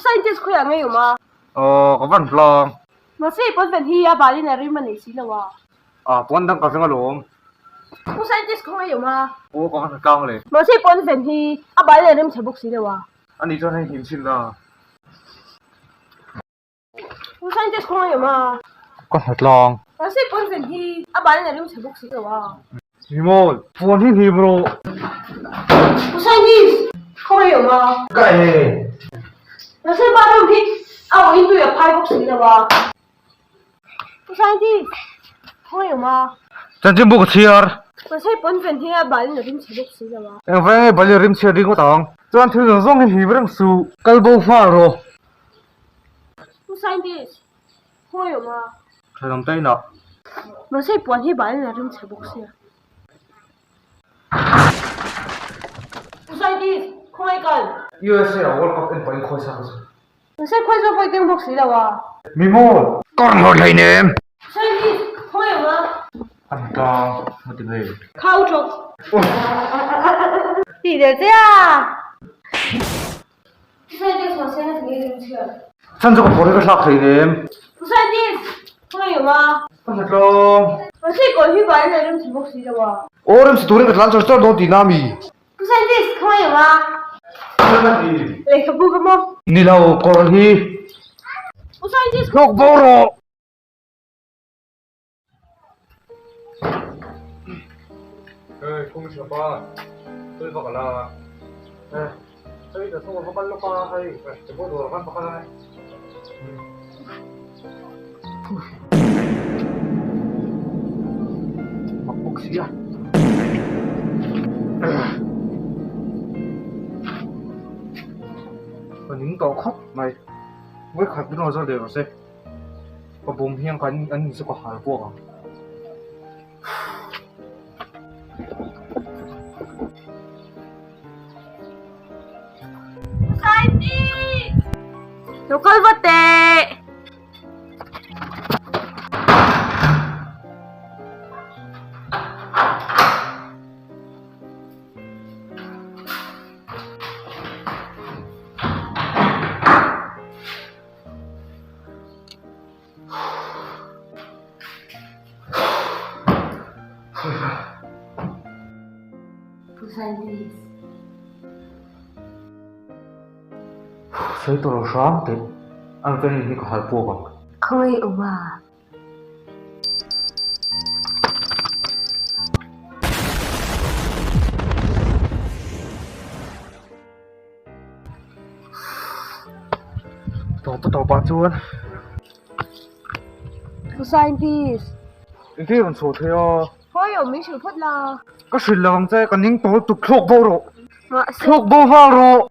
Scientist khawiah ngei awm a? Aw ka van hlang. Mahse i pawnfen hi a balin a rim a nei si lo a. A pawn dang ka veng alawm. Pu scientist khaw ngei awm a? Aw ka van hlang le. Mahse i pawnfen hi a balin a rim chhe bawk si lo a. Ani chuan hei hnim chhin la. Pu scientist khaw ngei awm a? Ka hla tlang. Mahse i pawnfen hi a balin a rim chhe bawk si lo a. Ni maw? Phone hi hnim rawh. Pu scientist khaw ngei awm a? Ka e. Mahse bathroom hi a awh in tui a phai bawk si lo a. Pu Scientist, khawngaih awm a. Chanchinbu ka chhiar. Mahse pawnfen hi a balin a rim chhe bawk si lo a. Engvai nge balin a rim chhiat ringawt ang? Chuan thil zawng zawng hi hlim reng suh. Kal bo nghal rawh. Pu Scientist, khawngaih awm a. Thenawm te inah. Mahse puan hi balin a rim chhe bawk sia. Pu Scientist, khawngaih kal. USA ah World Cup en pah in khawi sa ka chu. Mahse khawi zawk pawh i keng bawk si lo a. Mi maw? Ka rawn hlawt hlei nem. Scientist, khawi awm a? A ni tlang, nga ti nge? Khau tawk. Ti der che a. Scientist, mahse nga ti nge ring chhiat? Chan chu ka phawr hi ka thlak thei nem. Scientist, khawi awm a? Ka hmu tlawng. Mahse kawi hi vaiin a rim chhe bawk si lo a. Aw rim chhe turin ka tlan char char dawn tihna a mi? Pu Scientist, khawngaih awm a. Lehkhabu ka maw? Ni lo, kawr hi. Pu Scientist. Hlawk bo rawh. Hey, kung siya pa. Tui va kala. Eh, hei ka thung va kal lawk a, hei, te pawh dawr khan va kal a. Mak bawk si a. Ka ning tawh khawp mai. Vawi khat min rawn zawt leh rawh se. Ka bawm hian ka an ni chu ka hal buak ang. Lo kal vat teh. Pu Scientist. Sawi tawh lo hram teh. An chuan in hi ka hal puak ang. Khawngaih awm a. Tawp a tawpah chuan. Pu Scientist. Engtin rawn chhuah thei a? Khawi awm min hrilh phawt la. Ka hrilh lo ang che, ka ning tawh lutuk thlawk bo rawh. Mahse. Thlawk bo nghal rawh.